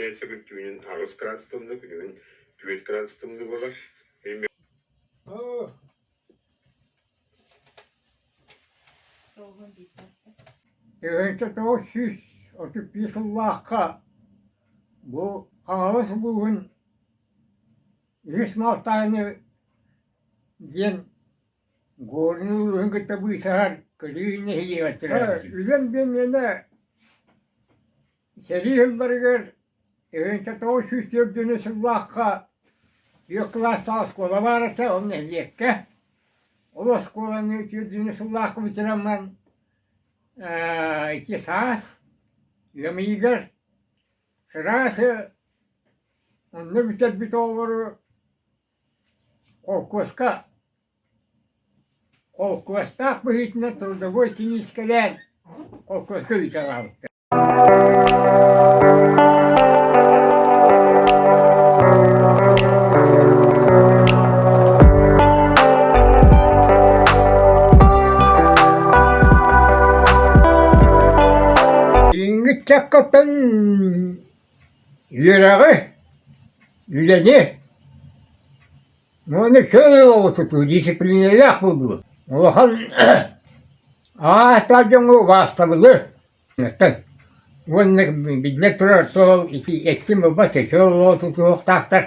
Бэйэтэ күн түүнүн 8 градус тымныы, күнүһүн 4 градус тымныы буолар. 1935 сыллаахха бу Хаҥалас улууһун үһүс Малтааны диэн Горнай улууһун кытта быысаһар кырыы нэһилиэгэр төрөөбүтүм. Үлэм диэн миэнэ Сэрии сылларыгар 1944 сыллаахха түөрт кылаастаах оскуола баар этэ, ол нэһилиэккэ. Ол оскуоланы түөрдүүнү сыллаахха бүтэрэммин ити саас ыам ыйыгар сразу онно бүтэрбит оҕолору холкуоска холкуостаах быһыытынан трудовой киниискэлээн холкуоска ыыталаабыттар. Билиҥҥи ыччаккаттан үөрэҕи, үлэни уонна чөл олоҕу тутуу дисциплинэлээх буолуу улахан аастаах дьоҥҥо убаастабылы Уонна биллэн турар, ол ити эттим буолбат, чөл олоҕу тутуһуохтаахтар.